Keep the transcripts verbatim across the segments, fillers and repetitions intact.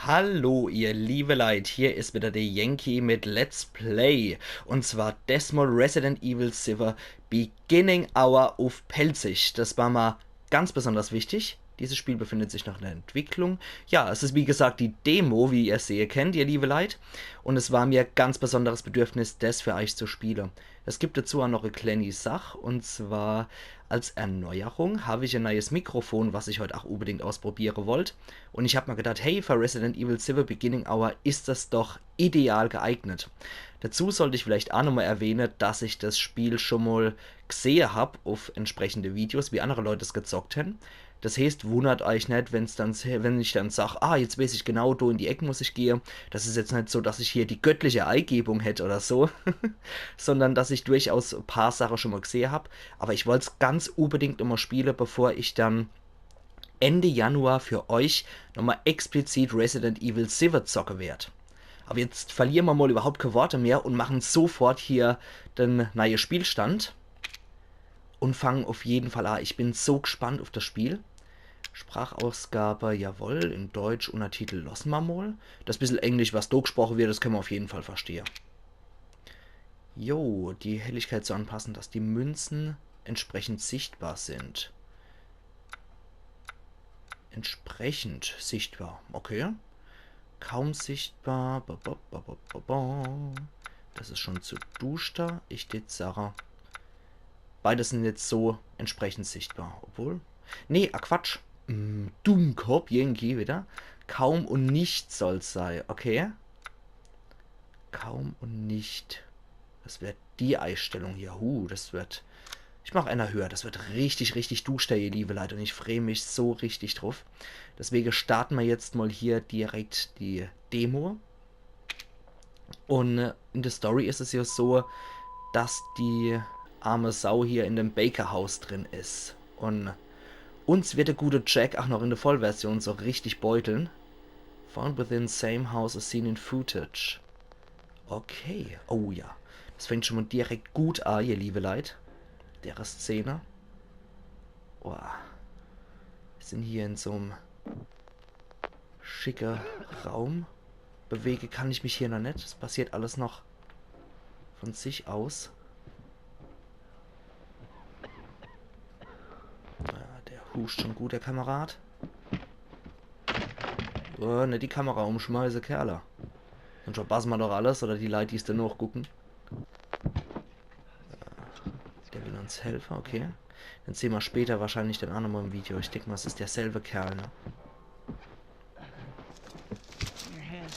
Hallo, ihr liebe Leit, hier is wieder der Yankee mit Let's Play. Und zwar desmal Resident Evil siwwe Beginning Hour uff Pälzisch. Das war ma ganz besonders wichtig. Dieses Spiel befindet sich noch in der Entwicklung. Ja, es is wie gesagt die Demo, wie ihr sehe kennt, ihr liebe Leit. Und es war mir ganz besonderes Bedürfnis, das für euch zu spiele. Es gibt dazu auch noch e kleeni Sach, und zwar als Erneuerung hab ich e neues Mikrofon, was ich heut auch unbedingt ausprobiere wollt. Und ich hab mir gedacht, hey, für Resident Evil siwwe Beginning Hour is das doch ideal geeignet. Dazu sollt ich vielleicht auch nochmal erwähne, dass ich das Spiel schon mal gesehe hab auf entsprechende Videos, wie andere Leute es gezockt haben. Das heißt, wundert euch nicht, wenn's dann, wenn ich dann sag, ah, jetzt weiß ich genau, do in die Ecke muss ich gehe. Das is jetzt nicht so, dass ich hier die göttliche Eigebung hätt oder so, sondern dass ich durchaus e paar Sache schon mal gesehe hab. Aber ich wollt's ganz unbedingt nochmal spiele, bevor ich dann Ende Januar für euch nochmal explizit Resident Evil siwwe zocke werd. Aber jetzt verliere ma mal überhaupt keine Worte mehr und machen sofort hier den neue Spielstand und fangen auf jeden Fall an. Ich bin so gespannt auf das Spiel. Sprachausgabe, jawohl, in Deutsch, Untertitel losse ma mal. Das bissel Englisch, was do gesproche wird, das können wir auf jeden Fall verstehen. Jo, die Helligkeit so anpassen, dass die Münzen entsprechend sichtbar sind. Entsprechend sichtbar, okay. Kaum sichtbar. Ba, ba, ba. Das is schon zu duster. Ich tät sage, beides sind jetzt so entsprechend sichtbar. Obwohl. Nee, ah, Quatsch. Hm, Dummkopf, Yankee wieder. Kaum und nicht soll's sei. Okay. Kaum und nicht. Das wird die Einstellung hier. Huh, das wird. Ich mach einer höher. Das wird richtig, richtig duster, ihr liebe Leit. Und ich freu mich so richtig drauf. Deswegen starten wir jetzt mal hier direkt die Demo. Und äh, in der Story is es ja so, dass die arme Sau hier in dem Baker-Haus drin is. Und uns wird der gute Jack auch noch in der Vollversion so richtig beuteln. Found within same house as seen in footage. Okay. Oh ja. Das fängt schon mal direkt gut an, ihr liebe Leit. Dere Szene. Boah. Wir sind hier in so'm schicke Raum. Bewege kann ich mich hier noch nicht. Es passiert alles noch von sich aus. Ja, der huscht schon gut, der Kamerad. Oh, nicht die Kamera umschmeiße, Kerle. Und schon passen wir doch alles, oder die Leute, die's dann noch gucken. Ja, der will uns helfen, okay. Den sehen wir später wahrscheinlich dann auch nochmal im Video. Ich denk mal, es ist derselbe Kerl, ne? Your hand.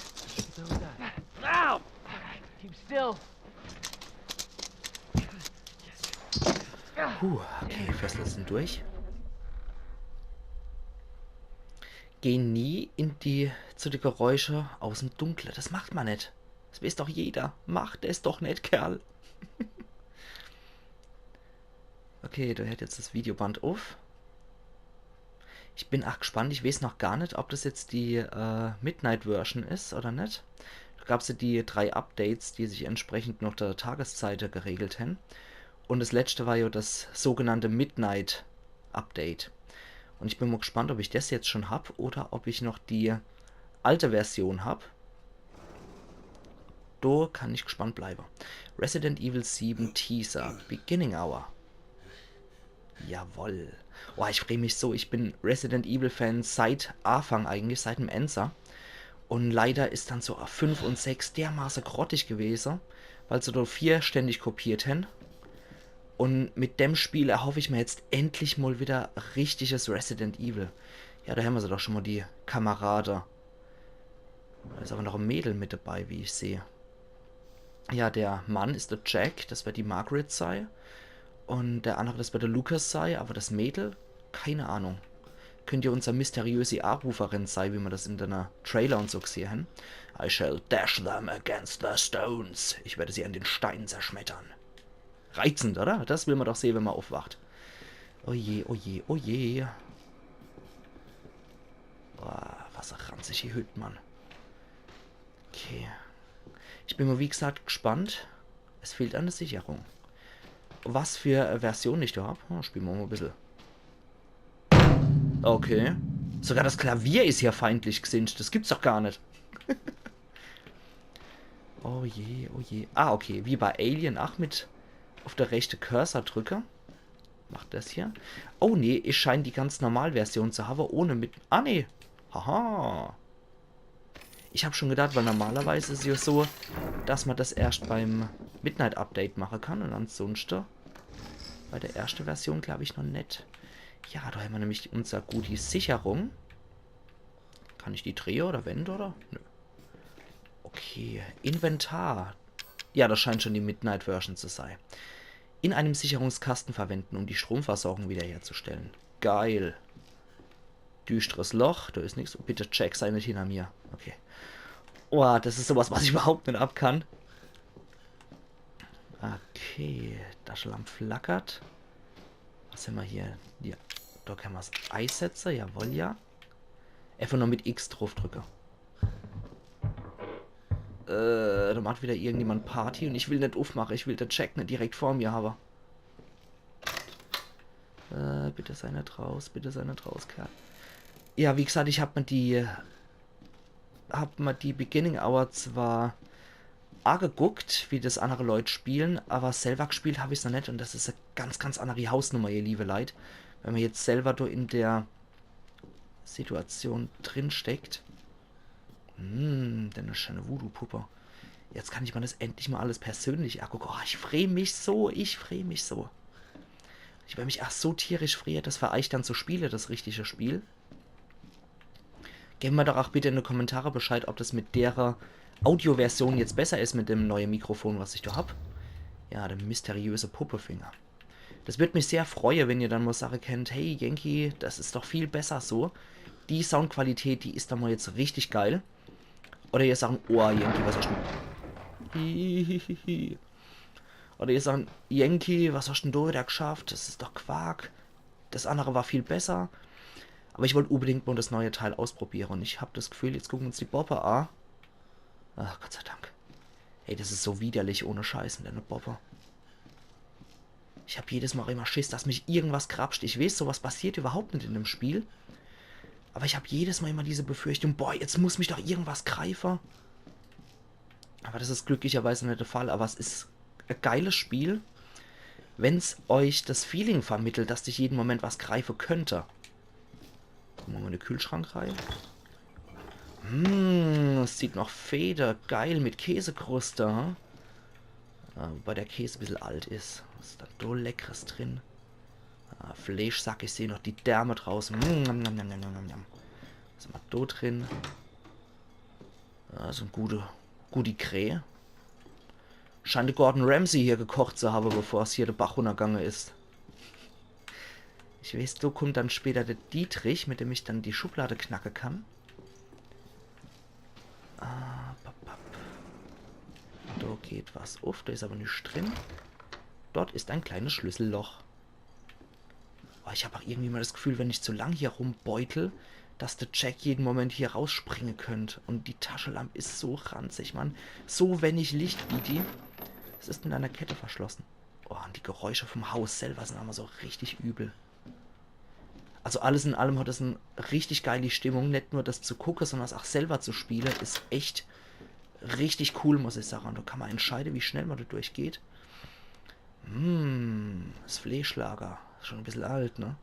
Ow! Keep still. Puh, okay, Fessel sind durch. Geh nie in die, zu die Geräusche aus dem Dunkle. Das macht man nicht. Das weiß doch jeder. Macht es doch nicht, Kerl. Okay, da hört jetzt das Videoband auf. Ich bin ach gespannt. Ich weiß noch gar nicht, ob das jetzt die äh, Midnight Version ist oder nicht. Da gab's ja die drei Updates, die sich entsprechend nach der Tageszeit geregelt haben. Und das letzte war ja das sogenannte Midnight Update. Und ich bin mal gespannt, ob ich das jetzt schon hab oder ob ich noch die alte Version hab. Da kann ich gespannt bleiben. Resident Evil sieben Teaser, Beginning Hour. Jawoll. Boah, ich freu mich so. Ich bin Resident Evil Fan seit Anfang eigentlich, seit dem Enser. Und leider ist dann so fünf und sechs dermaßen grottig gewesen, weil sie dort vier ständig kopiert haben. Und mit dem Spiel erhoffe ich mir jetzt endlich mal wieder richtiges Resident Evil. Ja, da haben wir sie doch schon mal, die Kamerade. Da ist aber noch ein Mädel mit dabei, wie ich sehe. Ja, der Mann ist der Jack, das wird die Margaret sei. Und der andere, das wird der Lucas sei, aber das Mädel, keine Ahnung. Könnt ja unser mysteriöse Anruferin sei, wie man das in der Trailer und so gesehen haben. I shall dash them against the stones. Ich werde sie an den Steinen zerschmettern. Reizend, oder? Das will man doch sehen, wenn man aufwacht. Oje, oje, oje. Boah, was eine ranzige Hütte, Mann. Okay. Ich bin mal, wie gesagt, gespannt. Es fehlt eine Sicherung. Was für eine Version ich da hab? Hm, spielen wir mal ein bisschen. Okay. Sogar das Klavier is hier feindlich gsinnt. Das gibt's doch gar net. Oh je, oh je. Ah, okay. Wie bei Alien, ach, mit uff de rechte Cursor drücke. Macht das hier. Oh nee, ich schein die ganz normal Version zu haben, ohne mit... Ah nee. Haha. Ich hab schon gedacht, weil normalerweise is es ja so, dass man das erscht beim Midnight Update machen kann und ansonsten bei der ersten Version, glaub ich, noch net. Ja, da haben wir nämlich unser gute Sicherung. Kann ich die drehe oder wende, oder? Nö. Okay, Inventar. Ja, das scheint schon die Midnight Version zu sein. In einem Sicherungskasten verwenden, um die Stromversorgung wiederherzustellen. Geil. Düsteres Loch, da is nix. Bitte, Jack, sei net hinter mir. Okay. Boah, das is sowas, was ich überhaupt net ab kann. Okay, Taschelamp flackert. Was haben wir hier? Ja, da kann man's eisetze, jawohl, ja. Einfach nur mit X drauf drücke. Äh, da macht wieder irgendjemand Party und ich will net uffmache, ich will de Jack net direkt vor mir haben. Äh, bitte sei net raus, bitte sei net raus, Kerl. Ja, wie gesagt, ich hab mir die, hab mir die Beginning Hour zwar ageguckt, wie das andere Leute spielen, aber selber gespielt hab ich's noch net und das is e ganz, ganz andere Hausnummer, ihr liebe Leit. Wenn man jetzt selber do in der Situation drin steckt. Hm, denn e schöne Voodoo-Puppe. Jetzt kann ich mir das endlich mal alles persönlich agucke. Oh, ich freu mich so, ich freu mich so. Ich werd mich ach so tierisch freue, das für euch dann zu spiele, das richtige Spiel. Gebt mir doch auch bitte in die Kommentare Bescheid, ob das mit derer Audioversion jetzt besser is mit dem neue Mikrofon, was ich da hab. Ja, der mysteriöse Puppefinger. Das würd mich sehr freue, wenn ihr dann mal sage könnt, hey Yankee, das is doch viel besser so. Die Soundqualität, die is dann mal jetzt richtig geil. Oder ihr sagen, oh Yankee, was hast du denn? Hihihihi. Oder ihr sagen, Yankee, was hast denn du wieder geschafft? Das is doch Quark. Das andere war viel besser. Aber ich wollt unbedingt mal das neue Teil ausprobiere. Und ich hab das Gefühl, jetzt gucken uns die Boppe a. Ach, Gott sei Dank. Ey, das is so widerlich ohne Scheiß in der Boppe. Ich hab jedes Mal immer Schiss, dass mich irgendwas grapscht. Ich weiß, sowas passiert überhaupt net in dem Spiel. Aber ich hab jedes Mal immer diese Befürchtung, boah, jetzt muss mich doch irgendwas greife. Aber das is glücklicherweise net der Fall. Aber es is e geiles Spiel, wenn's euch das Feeling vermittelt, dass dich jeden Moment was greife könnte. Gucke mer mal in de Kühlschrank rein. Hm, es sieht noch Feder. Geil, mit Käsekruste. Äh, wobei der Käse e bissel alt is. Was is da so Leckeres drin? Ah, Fleischsack, ich seh noch die Därme draußen. Mm, njam, njam, njam, njam, njam, njam. Was is mal da drin? Ja, so e gute, gute Krähe. Scheint de Gordon Ramsay hier gekocht zu habe, bevor's hier de Bach runnergange is. Ich weiß, da kommt dann später der Dietrich, mit dem ich dann die Schublade knacke kann. Ah, papp, papp. Da geht was uff, da is aber nix drin. Dort ist ein kleines Schlüsselloch. Oh, ich hab auch irgendwie mal das Gefühl, wenn ich zu lang hier rumbeutel, dass der Jack jeden Moment hier rausspringe könnt. Und die Taschelamp is so ranzig, Mann. So wenig Licht wie die. Es ist mit einer Kette verschlossen. Oh, und die Geräusche vom Haus selber sind immer so richtig übel. Also alles in allem hat es e richtig geili Stimmung. Net nur das zu gucke, sondern es auch selber zu spiele, is echt richtig cool, muss ich sagen. Und da kann man entscheide, wie schnell man da durchgeht. Hm, das Fleischlager. Is schon e bissel alt, ne?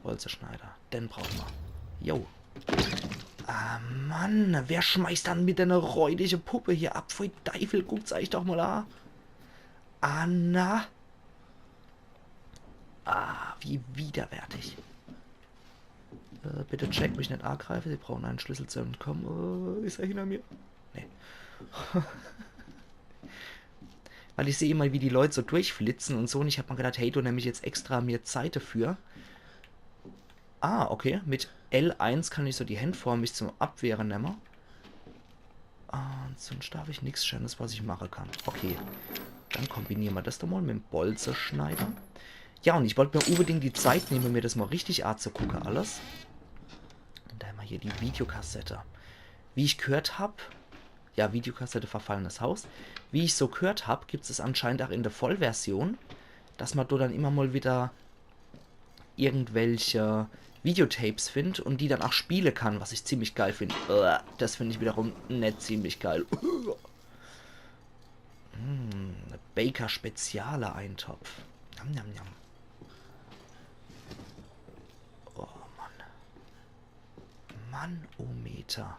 Holzeschneider. Den brauche mer. Jo. Ah, Mann, wer schmeißt dann mit einer räudige Puppe hier ab? Pfui Teufel, guckt's euch doch mal a. Ah, na. Ah, wie widerwärtig. Äh, bitte Jack, mich net agreife. Sie brauchen einen Schlüssel zu entkommen. Äh, is er hinter mir? Nee. Weil ich seh immer, wie die Leute so durchflitzen und so. Und ich hab mir gedacht, hey, do nemm ich jetzt extra mir Zeit dafür. Ah, okay. Mit L eins kann ich so die Hand vor mich zum Abwehren nemme. Ah, und sonst hab ich nix Schönes, was ich mache kann. Okay. Dann kombiniere mer das doch mal mit dem Bolzeschneider. Ja, und ich wollt mir unbedingt die Zeit nehme, mir das mal richtig azugucke, alles. Und da hämmer hier die Videokassette. Wie ich gehört hab, ja, Videokassette Verfallenes Haus. Wie ich so gehört hab, gibt's es anscheinend auch in der Vollversion, dass man dort dann immer mal wieder irgendwelche Videotapes find und die dann auch spiele kann, was ich ziemlich geil find. Äh, das find ich wiederum net ziemlich geil. Mm, Baker Speziale Eintopf. Nam, nam, nam. Oh Mann. Mannometer.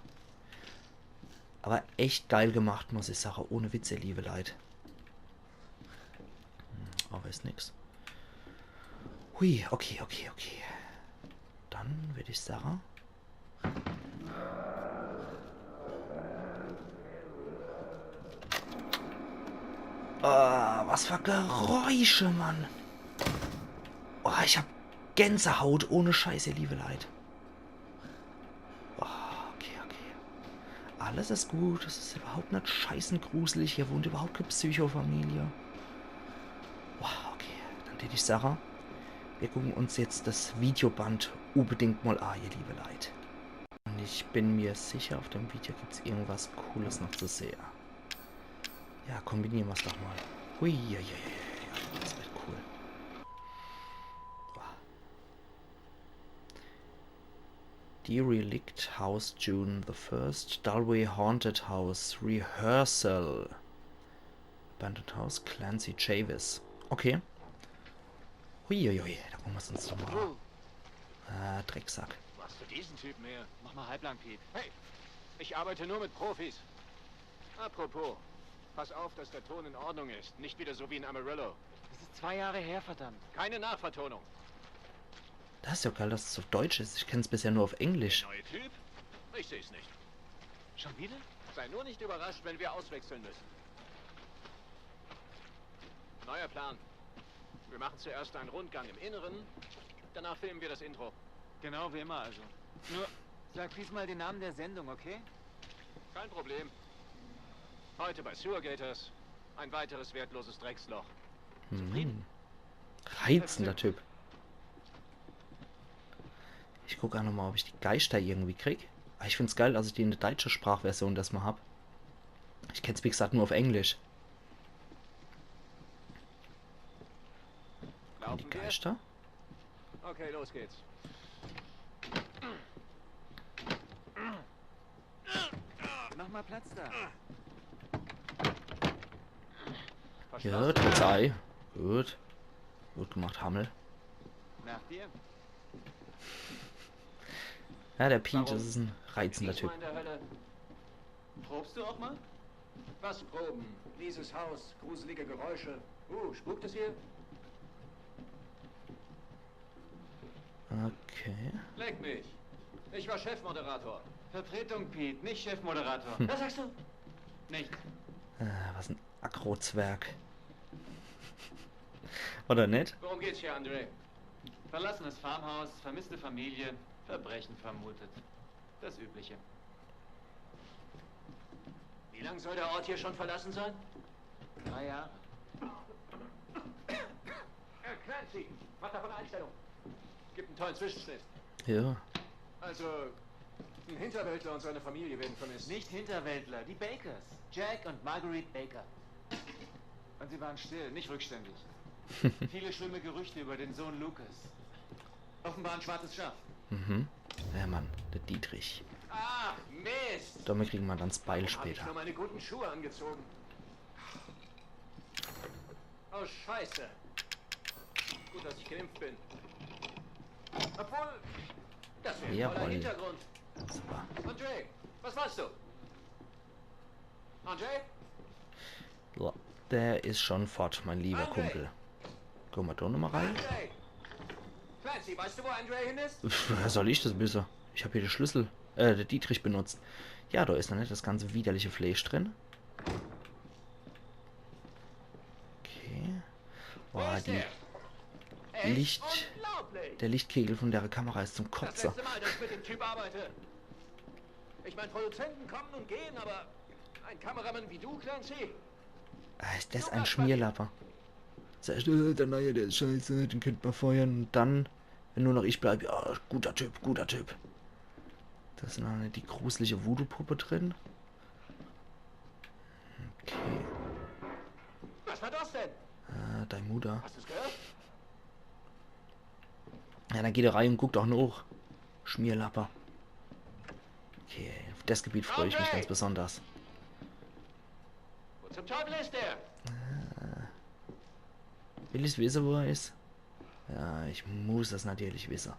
Aber echt geil gemacht, muss ich sage. Ohne Witz, ihr liebe Leit. Hm, aber is nix. Hui, okay, okay, okay. Dann würd ich sage. Ah, was für Geräusche, Mann. Oh, ich hab Gänsehaut ohne Scheiß, ihr liebe Leit. Oh, okay, okay. Alles is gut, das is überhaupt net scheiße gruselig. Hier wohnt überhaupt keine Psychofamilie. Wow, okay. Dann tät ich sage, wir gucken uns jetzt das Videoband unbedingt mal an, ihr liebe Leit. Und ich bin mir sicher, auf dem Video gibt's irgendwas Cooles noch zu sehen. Ja, kombinieren wir's doch mal. Hui, ja, ja, ja, ja, ja. Das wird cool. Wow. Derelict House, June the first. Dalway Haunted House Rehearsal. Abandoned House, Clancy Chavis. Okay. Huiuiui, da gucken wir's uns doch mal an. Ah, Drecksack. Was für diesen Typen her? Mach mal halblang, Pete. Hey, ich arbeite nur mit Profis. Apropos, pass auf, dass der Ton in Ordnung ist. Nicht wieder so wie in Amarillo. Das ist zwei Jahre her, verdammt. Keine Nachvertonung. Das is ja geil, dass es auf Deutsch is. Ich kenn's bisher nur auf Englisch. Der neue Typ? Ich seh's nicht. Schon wieder? Sei nur nicht überrascht, wenn wir auswechseln müssen. Neuer Plan. Wir machen zuerst einen Rundgang im Inneren, danach filmen wir das Intro. Genau wie immer also. Nur, sag diesmal den Namen der Sendung, okay? Kein Problem. Heute bei Sewer Gators. Ein weiteres wertloses Drecksloch. Zufrieden? Mhm. Reizender Typ. Ich guck auch noch mal, ob ich die Geischter irgendwie krieg. Aber ich find's geil, dass ich die in der deutschen Sprachversion das mal hab. Ich kenn's, wie gesagt, nur auf Englisch. Kommen die Geister? Okay, los geht's. Mach mal Platz da. Ja, Polizei. Gut. Gut gemacht, Hammel. Nach dir. Ja, der Pete, das is en reizender Typ. Warum wir diesmal in der Hölle? Probst du auch mal? Was proben? Mieses Haus, gruselige Geräusche. Uh, spukt es hier? Okay. Leck mich. Ich war Chefmoderator. Vertretung, Pete, nicht Chefmoderator. Was sagst du? Nichts. Äh, was en Aggro-Zwerg. Oder net? Worum geht's hier, André? Verlassenes Farmhaus, vermisste Familie, Verbrechen vermutet. Das Übliche. Wie lang soll der Ort hier schon verlassen sein? Drei Jahre. Äh, Clancy, mach da von der Einstellung. Gibt einen tollen Zwischenschnitt. Ja. Also, ein Hinterwäldler und seine Familie werden vermisst. Nicht Hinterwäldler, die Bakers. Jack und Marguerite Baker. Und sie waren still, nicht rückständig. Viele schlimme Gerüchte über den Sohn Lucas. Offenbar ein schwarzes Schaf. Mhm. Ja, Mann, der Dietrich. Ach, Mist! Damit kriegen wir dann das Beil später. Warum hab ich nur meine guten Schuhe angezogen? Oh, Scheiße. Gut, dass ich geimpft bin. Obwohl, das wäre ein toller Hintergrund. Jawohl. Super. André, was machst du? André? So, der is schon fort, mein lieber Kumpel. Gucke mer do nochmal rein. André! Clancy, weißt du, wo André hin ist? Pff, woher soll ich das wisse? Ich hab hier de Schlüssel, äh, de Dietrich benutzt. Ja, do is noch net das ganze widerliche Fleisch drin. Okay. Boah, die Licht, der Lichtkegel von der Kamera is zum Kotze. Das letzte Mal, dass ich mit dem Typ arbeite. Ich mein, Produzenten kommen und gehen, aber ein Kameramann wie du, Clancy? Ah, is das en Schmierlapper. Sagt, äh, der Neue, der is scheiße, den könnt mer feuern. Und dann, wenn nur noch ich bleib, ja, guter Typ, guter Typ. Do is noch die gruselige Voodoo-Puppe drin. Okay. Was war das denn? Äh, dei Mutter. Hast du's gehört? Ja, dann geht er rein und guckt auch noch. Schmierlappe. Okay, auf das Gebiet freue ich mich ganz besonders. Wo zum Teufel ist er? Will ich wissen, wo er ist? Ja, ich muss es natürlich wissen.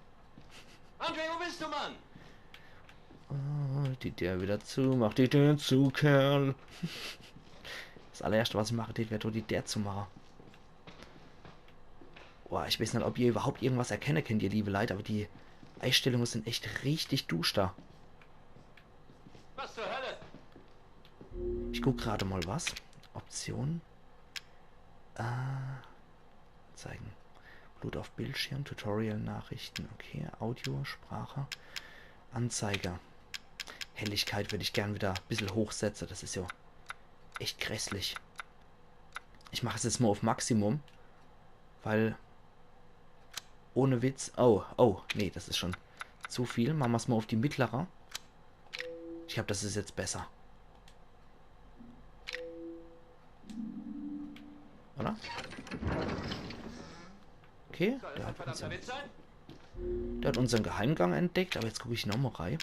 Andre, wo bist du, Mann? Oh, die Tür wieder zu. Mach die Tür zu, Kerl. Das allererste, was ich mache, das wäre die Tür zu machen. Boah, ich weiß nicht, ob ihr überhaupt irgendwas erkennen könnt, ihr liebe Leute, aber die Einstellungen sind echt richtig duster. Was zur Hölle? Ich guck gerade mal was. Option. Äh, zeigen. Blut auf Bildschirm, Tutorial, Nachrichten, okay. Audio, Sprache, Anzeige. Helligkeit würde ich gern wieder ein bisschen hochsetzen, das ist ja echt grässlich. Ich mache es jetzt mal auf Maximum, weil ohne Witz. Oh, oh, nee, das ist schon zu viel. Machen wir es mal auf die mittlere. Ich glaube, das ist jetzt besser. Oder? Okay, der hat, unseren, der hat unseren Geheimgang entdeckt, aber jetzt gucke ich nochmal rein.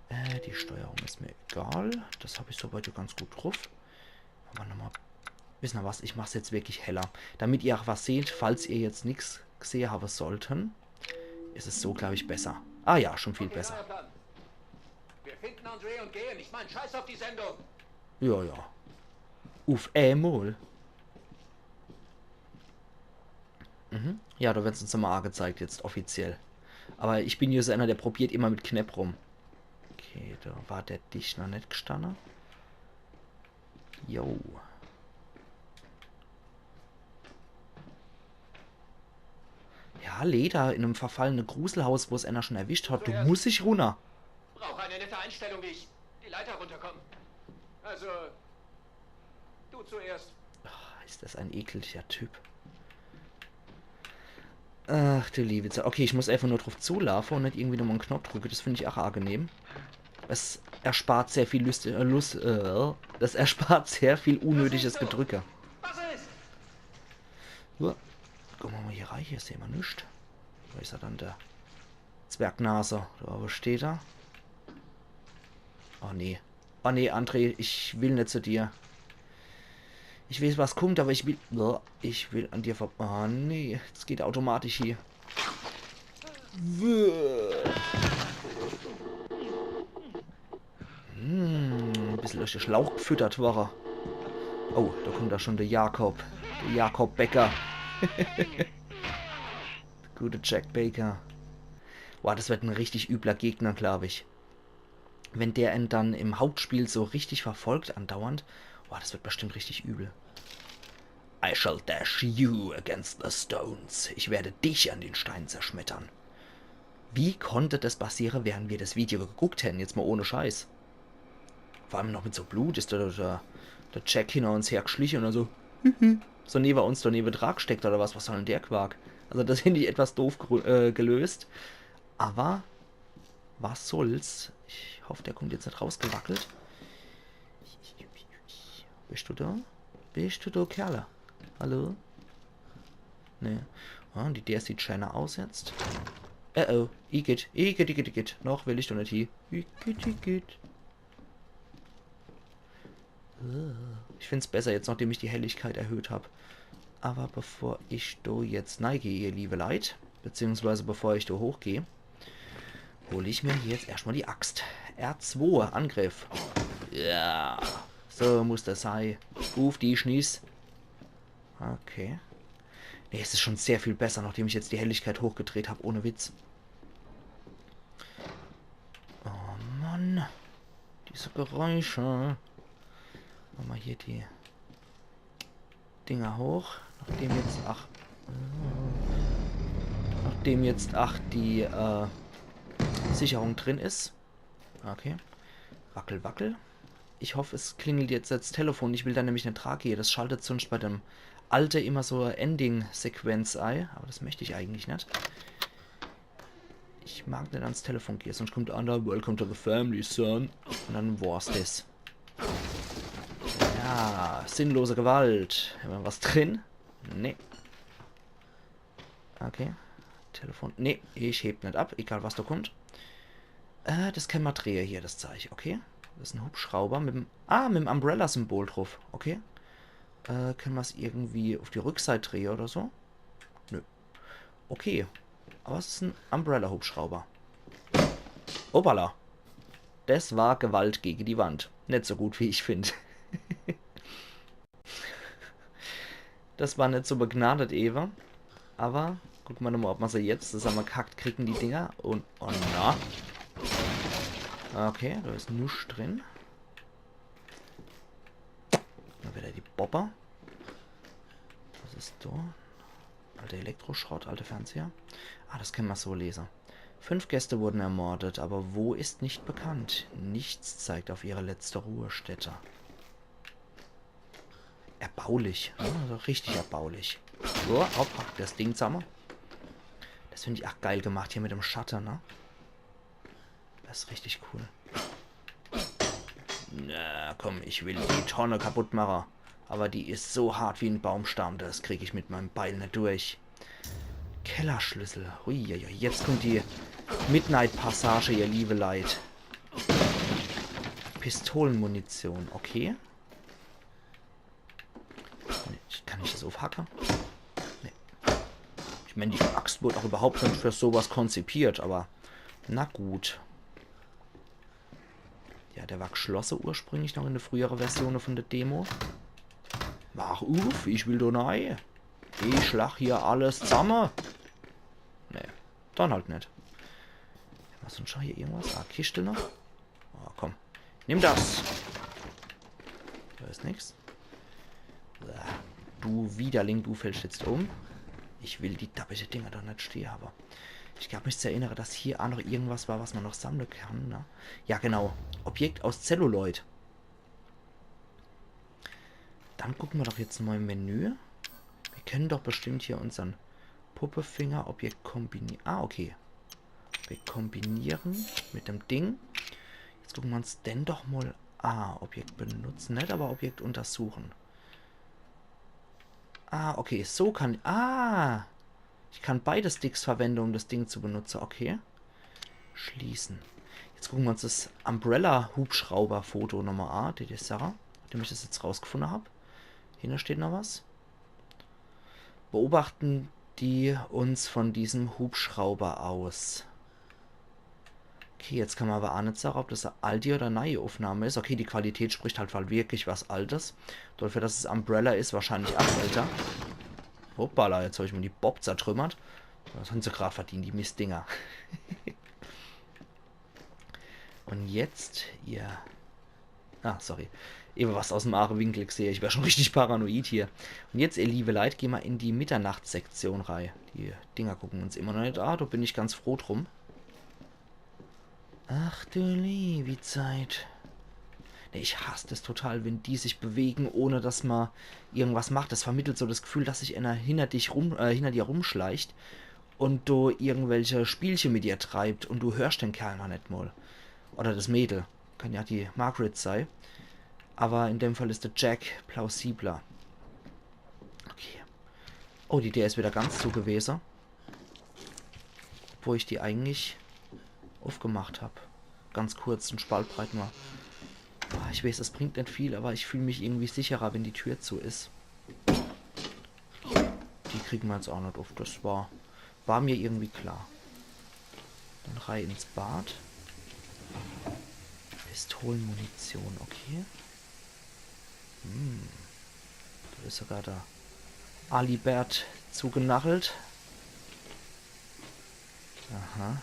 Äh, die Steuerung ist mir egal. Das habe ich soweit ja ganz gut drauf. Aber nochmal. Wisst ihr was? Ich mache es jetzt wirklich heller. Damit ihr auch was seht, falls ihr jetzt nichts gesehen haben sollten, ist es so, glaube ich, besser. Ah ja, schon viel besser. Wir finden Andre und gehen. Ich meine, scheiß auf die Sendung. Ja, ja. Uff, einmal. Mhm. Ja, da wird es uns nochmal angezeigt, jetzt offiziell. Aber ich bin hier so einer, der probiert immer mit Knäpp rum. Okay, da war der Disch noch nicht gestanden. Jo. Ja, Leder in einem verfallenen Gruselhaus, wo es einer schon erwischt hat. Du musst dich runter. Brauche eine nette Einstellung, wie ich die Leiter runterkomme. Also, du zuerst. Ach, ist das ein ekliger Typ. Ach du liebe Zeit. Okay, ich muss einfach nur drauf zulaufen und nicht irgendwie nochmal einen Knopf drücken. Das finde ich auch angenehm. Es erspart sehr viel Lust, äh, Lust, äh, das erspart sehr viel unnötiges Gedrücke. Was ist? So, gucken wir mal hier rein. Hier sehen wir nichts. Wo ist er dann, der Zwergnase? Da, wo steht er? Oh nee. Oh nee, André, ich will nicht zu dir. Ich weiß, was kommt, aber ich will. Boah, ich will an dir vorbei. Oh nee, es geht automatisch hier. Hm, ein bisschen durch den Schlauch gefüttert war er. Oh, da kommt da schon der Jakob. Der Jakob Becker. Der gute Jack Baker. Boah, das wird ein richtig übler Gegner, glaube ich. Wenn der einen dann im Hauptspiel so richtig verfolgt andauernd, boah, das wird bestimmt richtig übel. I shall dash you against the stones. Ich werde dich an den Steinen zerschmettern. Wie konnte das passieren, während wir das Video geguckt hätten? Jetzt mal ohne Scheiß. Vor allem noch mit so Blut ist der, der, der Jack hinter uns hergeschlichen und dann so, so neben uns, daneben Drag steckt oder was. Was soll denn der Quark? Also das finde ich etwas doof gru- äh, gelöst. Aber was soll's? Ich hoffe, der kommt jetzt nicht rausgewackelt. Bist du da? Bist du da, Kerle? Hallo? Nee. Ah, die Deer sieht scheiner aus jetzt. Oh oh. Igitt, igitt, igitt, igitt. Noch will ich doch nicht hier. Igitt, igitt. Äh, ich find's besser jetzt, nachdem ich die Helligkeit erhöht hab. Aber bevor ich do jetzt neige, ihr liebe Leit, beziehungsweise bevor ich do hochgehe, hol ich mir hier jetzt erstmal die Axt. R zwei, Angriff. Ja, so muss das sei. Uff die Schniss. Okay. Nee, es ist schon sehr viel besser, nachdem ich jetzt die Helligkeit hochgedreht hab, ohne Witz. Oh Mann. Diese Geräusche. Machen wir hier die Dinger hoch. Nachdem jetzt, ach, äh, nachdem jetzt, ach, die äh, Sicherung drin ist. Okay. Wackel, wackel. Ich hoffe, es klingelt jetzt das Telefon. Ich will da nämlich nicht dran gehen. Das schaltet sonst bei dem Alte immer so eine Ending-Sequenz ei. Aber das möchte ich eigentlich nicht. Ich mag nicht ans Telefon gehen, sonst kommt einer, "Welcome to the family, son." Und dann war's das. Ja, sinnlose Gewalt. Haben wir was drin? Nee. Okay. Telefon. Nee, ich heb net ab, egal was do kommt. Äh, das kenne mer drehe hier, das Zeich, okay. Das is en Hubschrauber mit em, ah, mit em Umbrella-Symbol druff, okay. Äh, kenne mer's irgendwie uff die Rückseit drehe oder so? Nö. Okay. Aber es is en Umbrella-Hubschrauber. Hoppala. Das war Gewalt gege die Wand. Net so gut, wie ich find. Das war net so begnadet ewe. Aber gucke mer nochmal, ob mer se jetzt zusammegehackt kriegen, die Dinger. Und, oh na. Okay, do is nix drin. Dann wieder die Bobber. Was is do? Alter Elektroschrott, alter Fernseher. Ah, das kenne mer so lese. Fünf Gäste wurden ermordet, aber wo ist nicht bekannt. Nichts zeigt auf ihre letzte Ruhestätte. Erbaulich, ne? Also richtig erbaulich. So, hopp, das Ding zusammen. Das find ich ach geil gemacht hier mit dem Shutter, ne? Das is richtig cool. Na komm, ich will die Tonne kaputt mache. Aber die is so hart wie en Baumstamm, das krieg ich mit meinem Beil net durch. Kellerschlüssel. Huiuiui, jetzt kommt die Midnight-Passage, ihr liebe Leit. Pistolenmunition, okay. Nee, kann ich das uffhacke? Nee. Ich mein, die Axt wurde auch überhaupt net für sowas konzipiert, aber na gut. Ja, der war geschlosse ursprünglich noch in der frühere Version von der Demo. Mach uff, ich will do nei. Ich schlag hier alles zusammen. Nee, dann halt net. Was denn schon hier irgendwas? Ah, Kiste noch? Ah, komm. Nimm das. Do is nix. Ah, du Widerling, du fällst jetzt um. Ich will die dappische Dinger doch net stehe habe. Ich glaub, mich zu erinnere, dass hier auch noch irgendwas war, was man noch sammle kann, ne? Ja, genau. Objekt aus Zelluloid. Dann gucke mer doch jetzt mal im Menü. Wir können doch bestimmt hier unsern Puppefinger, Objekt kombinieren. Ah, okay. Objekt kombinieren mit dem Ding. Jetzt gucke mer uns den doch mal. Ah, Objekt benutzen. Net aber Objekt untersuchen. Ah, okay. So kann. Ah! Ich kann beide Sticks verwende, um das Ding zu benutze. Okay. Schließen. Jetzt gucke mer uns das Umbrella-Hubschrauber-Foto nochmal an, die, die Sarah, nachdem ich das jetzt rausgefunde hab. Hinne steht noch was. Beobachten die uns von diesem Hubschrauber aus. Okay, jetzt kann mer aber auch net sage, ob das e alti oder neie Aufnahme is. Okay, die Qualität spricht halt, halt wirklich was Altes. Dafür, dass es Umbrella is, wahrscheinlich ach älter. Hoppala, jetzt hab ich mir die Bob zertrümmert. Das han se grad verdient, die Mistdinger. Und jetzt, ihr... Ah, sorry. Ewe was aus dem Aachewinkel gesehe. Ich wär schon richtig paranoid hier. Und jetzt, ihr liebe Leit, geh mer in die Mitternachtssektion rei. Die Dinger gucken uns immer noch net an. Do bin ich ganz froh drum. Ach du liebe Zeit. Nee, ich hass das total, wenn die sich bewegen, ohne dass mer irgendwas macht. Das vermittelt so das Gefühl, dass sich einer hinter dich rum, äh, hinter dir rumschleicht und do irgendwelche Spielche mit dir treibt und du hörst den Kerl noch net mal. Oder das Mädel. Kann ja die Margaret sei. Aber in dem Fall is der Jack plausibler. Okay. Oh, die Deer is wieder ganz zu gewese. Obwohl ich die eigentlich aufgemacht hab. Ganz kurz, en Spalt breit nur. Ah, ich weiß, das bringt net viel, aber ich fühl mich irgendwie sicherer, wenn die Tür zu is. Die kriegen mer jetzt auch net auf. Das war, war mir irgendwie klar. Dann rei ins Bad. Pistolenmunition, okay. Hm. Do is sogar der Alibert zugenagelt. Aha.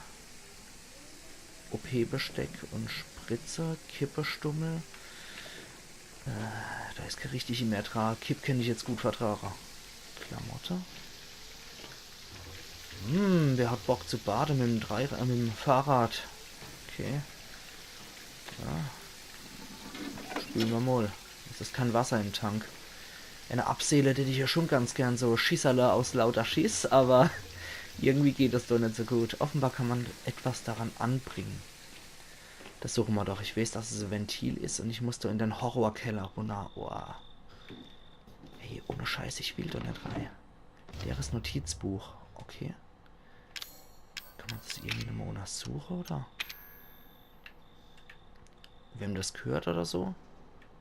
O P-Besteck und Spritze, Kippestummel. Äh, do is kee richtige mehr dra. Kipp kennt ich jetzt gut vertrage. Klamotte. Hm, wer hat Bock zu bade mit dem Dreirad, äh, mit dem Fahrrad? Okay. Ja. Spüle mer mal. Es is kee Wasser im Tank. Eine abseele, die ich ja schon ganz gern so Schisserle aus lauter Schiss, aber irgendwie geht das doch net so gut. Offenbar kann man etwas daran anbringen. Das suche mer doch. Ich weiß, dass es e Ventil is und ich muss doch in den Horrorkeller runner. Oah. Hey, ohne Scheiß, ich will doch net rei. Leeres Notizbuch. Okay. Kann ma des irgendwie nochmal untersuche, oder? Wem des gehört oder so?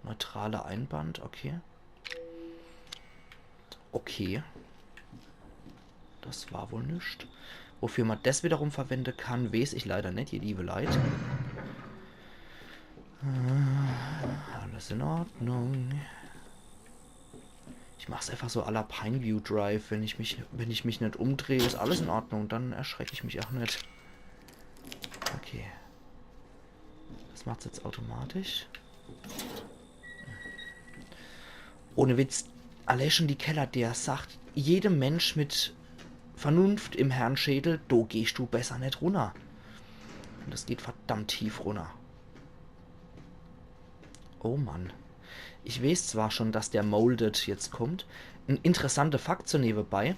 Neutraler Einband, okay. Okay. Des war wohl nix. Wofür ma des wiederum verwende kann, weeß ich leider net, ihr liebe Leit. Äh, alles in Ordnung. Ich mach's einfach so à la Pineview Drive. Wenn ich mich, wenn ich mich net umdreh, is alles in Ordnung. Dann erschreck ich mich ach net. Okay. Des macht's jetzt automatisch. Ohne Witz, allee schon die Keller, der sagt jedem Mensch mit Vernunft im Herrnschädel, do gehscht du besser net runner. Un des geht verdammt tief runner. Oh Mann. Ich weeß zwar schon, dass der Molded jetzt kommt. En interessanter Fakt so newebei.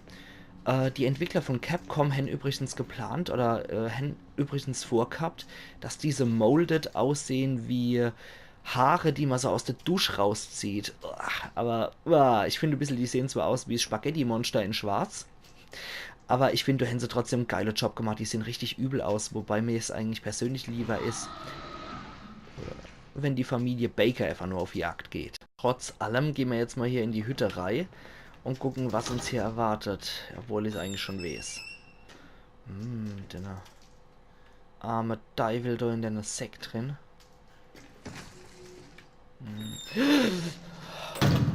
Äh, die Entwickler von Capcom hänn übrigens geplant oder, äh, hänn übrigens vorgehabt, dass diese Molded aussehn wie Haare, die ma so aus de Dusch rauszieht. Uah, aber, uah, ich find e bissel, die sehn zwar aus wie 's Spaghetti-Monster in Schwarz, aber ich find, do hänn se trotzdem en geile Job gemacht. Die sehn richtig übel aus, wobei mir's eigentlich persönlich lieber is, wenn die Familie Baker einfach nur auf Jagd geht. Trotz allem gehn ma jetzt mal hier in die Hütte rei un gucken, was uns hier erwartet, obwohl ich's eigentlich schon weeß. Hm, denne arme Deiwel do in denne Säck drin. Hm.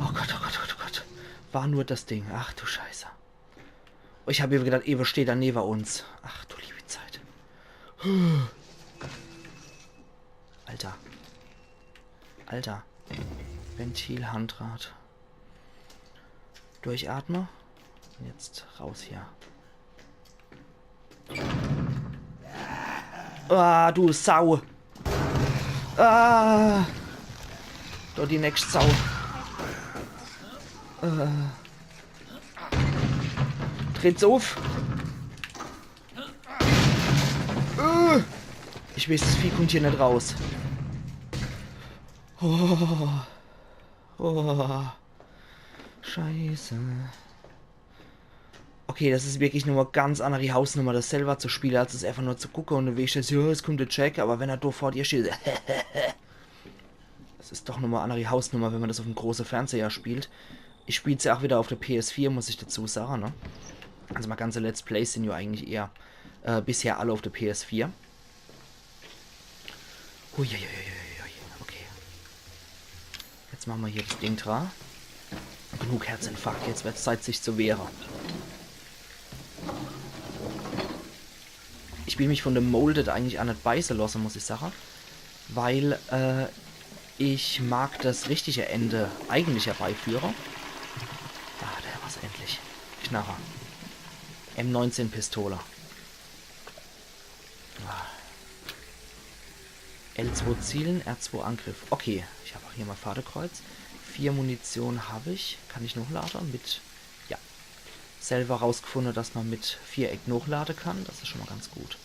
Oh Gott, oh Gott, oh Gott, oh Gott. War nur des Ding. Ach du Scheiße. Ich hab ewe gedacht, ewe steht er newe uns. Ach du liebe Zeit. Alter. Alter. Ventilhandrad. Durchatme. Un jetzt raus hier. Ah, du Sau. Ah. Do die nächst Sau. Äh. Tritt's uff. Äh. Ich weeß, des Vieh kummt hier net raus. Oh. Oh. Scheiße. Okay, des is wirklich nochmal ganz anneri Hausnummer, des selwer zu spiele, als es einfach nur zu gucke un du weescht, ja, es kummt de Jack, aber wenn er do vor dir steht, des is doch nochmal anneri Hausnummer, wenn ma des uff'm große Fernseher spielt. Ich spiel's ja ach wieder uff de P S vier, muss ich dazu sage, ne? Also mei ganze Let's Plays sin ja eigentlich eher, äh, bisher alle uff de P S vier. Huiuiuiui. Okay. Jetzt mache ma hier des Ding dra. Genug Herzinfarkt, jetzt werd's Zeit, sich zu wehre. Ich will mich von dem Molded eigentlich ach net beiße losse, muss ich sage. Weil, äh, ich mag des richtige Ende eigentlich herbeiführe. Ah, do hämmer's endlich. Knarre. M neunzehn Pistole. Ah. L zwei Zielen, R zwei Angriff. Okay, ich hab ach hier mei Fadekreuz. Vier Munition hab ich. Kann ich nochlade? Mit, ja. Selwer rausgefunde, dass ma mit Viereck nochlade kann. Des is schon mal ganz gut.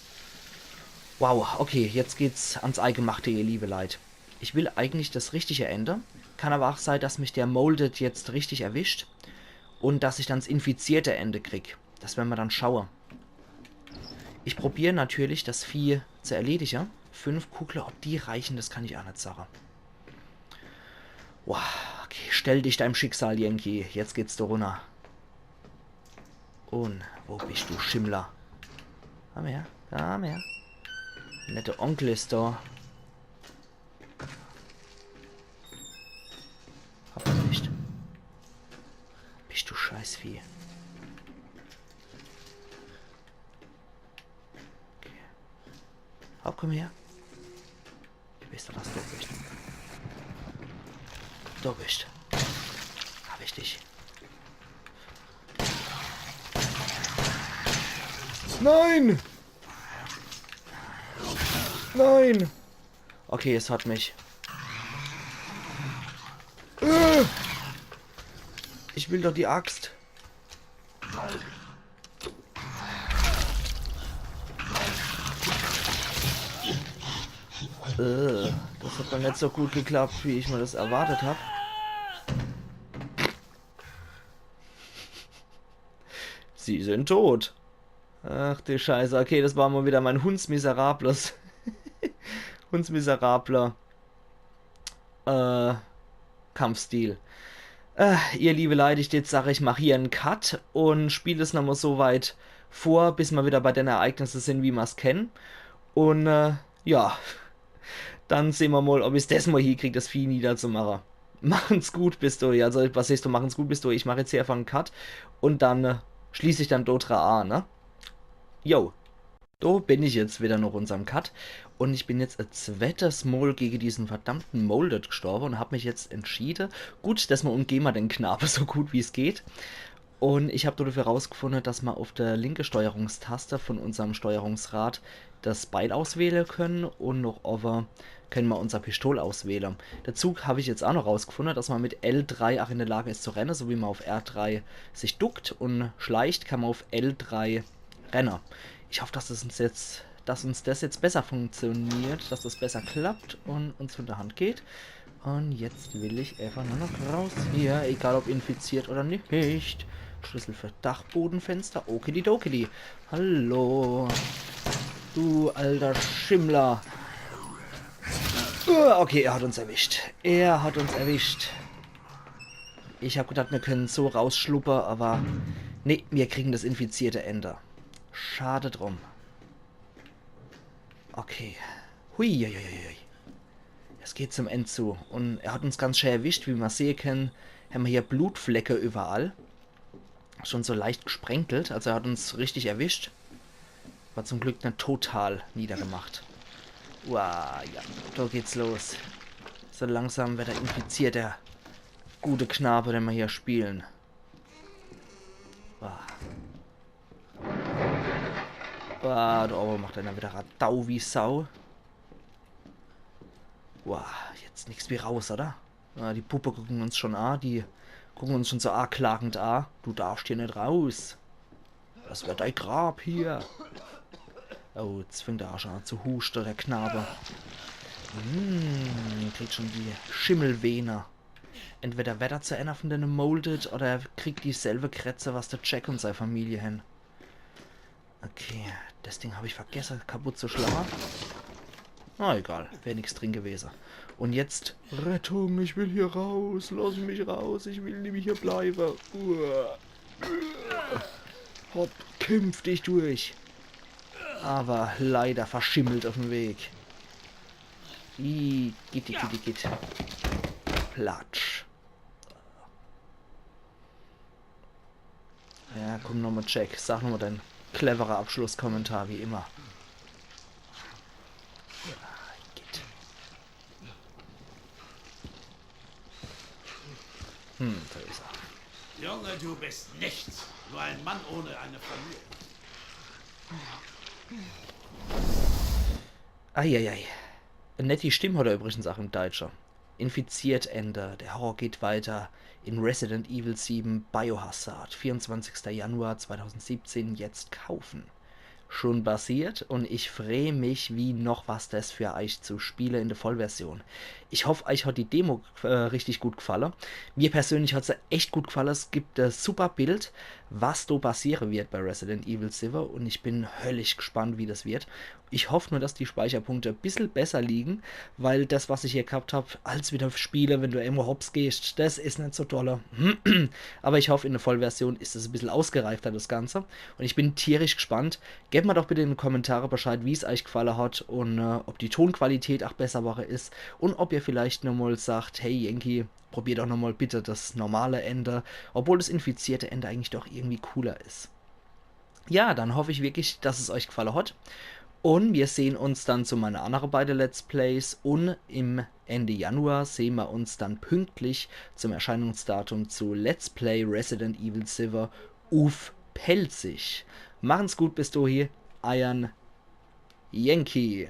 Wow, okay, jetzt geht's ans Eigemachte, ihr liebe Leit. Ich will eigentlich des richtige Ende. Kann aber ach sei, dass mich der Molded jetzt richtig erwischt un dass ich dann 's infizierte Ende krieg. Des wern ma dann schaue. Ich probier natürlich, des Vieh zu erledige. Fünf Kugle, ob die reichen, des kann ich ach net sage. Wow, okay, stell dich deim Schicksal, Yankee. Jetzt geht's do runner. Un wo bist du, Schimmler? Komm her, komm her. Nette Onkel is do. Hab ich net. Bist du Scheißvieh. Okay. Hopp, komm her. Ich weeß doch, dass du bist. Du bist. Hab ich dich. Nein! Nein! Okay, es hat mich. Äh! Ich will doch die Axt. Äh, des hat dann net so gut geklappt, wie ich mir des erwartet hab. Sie sind tot. Ach du Scheiße, okay, das war mal wieder mein hundsmiserables, hundsmiserabler äh, Kampfstil. Äh, ihr liebe Leid, ich jetzt sag, ich mach hier en Cut und spiel es nochmal so weit vor, bis ma wieder bei den Ereignisse sin, wie ma's kennen. Und äh, ja, dann sehn ma mal, ob ich's des Mal hiekrieg, das Vieh niederzumachen. Machen's gut bis dohi. Also, was heißt du, machen's gut bis dohi? Ich mach jetzt hier einfach en Cut und dann äh, schließ ich dann dort a, ne? Jo. Do bin ich jetzt wieder noch unserm Cut. Und ich bin jetzt e zwettet Mal gegen diesen verdammten Molded gestorben und hab mich jetzt entschieden, gut, dass ma umgehen ma den Knabe so gut wie's geht. Und ich hab dafür rausgefunden, dass ma auf der linke Steuerungstaste von unserm Steuerungsrad das Beil auswählen können und noch oben können ma unser Pistol auswählen. Dazu hab ich jetzt auch noch rausgefunden, dass ma mit L drei auch in der Lage ist zu rennen, so wie ma auf R drei sich duckt und schleicht, kann ma auf L drei rennen. Ich hoffe, dass es uns jetzt, dass uns das jetzt besser funktioniert, dass das besser klappt und uns von der Hand geht. Und jetzt will ich einfach nur noch raus hier, egal ob infiziert oder nicht. Schlüssel für Dachbodenfenster, okididokidi. Hallo. Du alter Schimmler. Uh, okay, er hat uns erwischt. Er hat uns erwischt. Ich hab gedacht, wir können so rausschluppe, aber nee, wir kriegen das infizierte Ende. Schade drum. Okay. Hui, hui, hui, hui. Es geht zum End zu. Und er hat uns ganz schön erwischt, wie ma sehen können. Haben wir hier Blutflecke überall. Schon so leicht gesprenkelt, also er hat uns richtig erwischt. War zum Glück nicht total niedergemacht. Uah, ja, da geht's los. So langsam wird er infiziert, der gute Knabe, den wir hier spielen. Uah. Uah, da oben macht einer wieder Radau wie Sau. Uah, jetzt nix wie raus, oder? Ah, die Puppe gucken uns schon a, die gucken uns schon so anklagend a. Du darfst hier nicht raus. Das wird dein Grab hier. Oh, jetzt fängt er auch schon an zu husten, der Knabe. Hm, kriegt schon die Schimmelvene. Entweder wird er zu einer von den Molded oder er kriegt dieselbe Krätze, was der Jack und seine Familie haben. Okay, das Ding hab ich vergessen, kaputt zu schlagen. Na egal, wär nix drin gewesen. Und jetzt Rettung, ich will hier raus, lass mich raus, ich will nicht hier bleiben. Uah. Hopp, kämpf dich durch. Aber leider verschimmelt auf dem Weg. Igitt, igitt, igitt. Platsch. Ja, komm nochmal, Jack. Sag nochmal dein cleverer Abschlusskommentar, wie immer. Ja, geht. Hm, da ist er. Junge, du bist nichts. Nur ein Mann ohne eine Familie. Eieiei. Nett die Stimme hat er übrigens auch im Deutsche. Infiziert Ende. Der Horror geht weiter in Resident Evil sieben Biohazard. Vierundzwanzigster Januar zweitausendsiebzehn, jetzt kaufen. Schon basiert und ich freu mich wie noch was, das für euch zu spiele in der Vollversion. Ich hoff, euch hat die Demo äh, richtig gut gefalle. Mir persönlich hat se echt gut gefalle. Es gibt e super Bild, was do passiere wird bei Resident Evil sieben und ich bin höllisch gespannt, wie das wird. Ich hoff nur, dass die Speicherpunkte e bissel besser liegen, weil das, was ich hier gehabt hab, als wieder spiele, wenn du irgendwo hops gehst, das is net so dolle. Aber ich hoff, in der Vollversion is es e bissel ausgereifter, das Ganze. Und ich bin tierisch gespannt. Gebt mir doch bitte in den Kommentare Bescheid, wie's euch gefalle hat und äh, ob die Tonqualität auch besser worre is und ob ihr vielleicht nochmal sagt, hey Yankee, probier doch nochmal bitte das normale Ende, obwohl das infizierte Ende eigentlich doch irgendwie cooler is. Ja, dann hoff ich wirklich, dass es euch gefalle hat. Und wir sehen uns dann zu meine andere beide Let's Plays und im Ende Januar sehen wir uns dann pünktlich zum Erscheinungsdatum zu Let's Play Resident Evil sieben uff Pälzisch. Machen's gut bis dohi, eiern Yankee.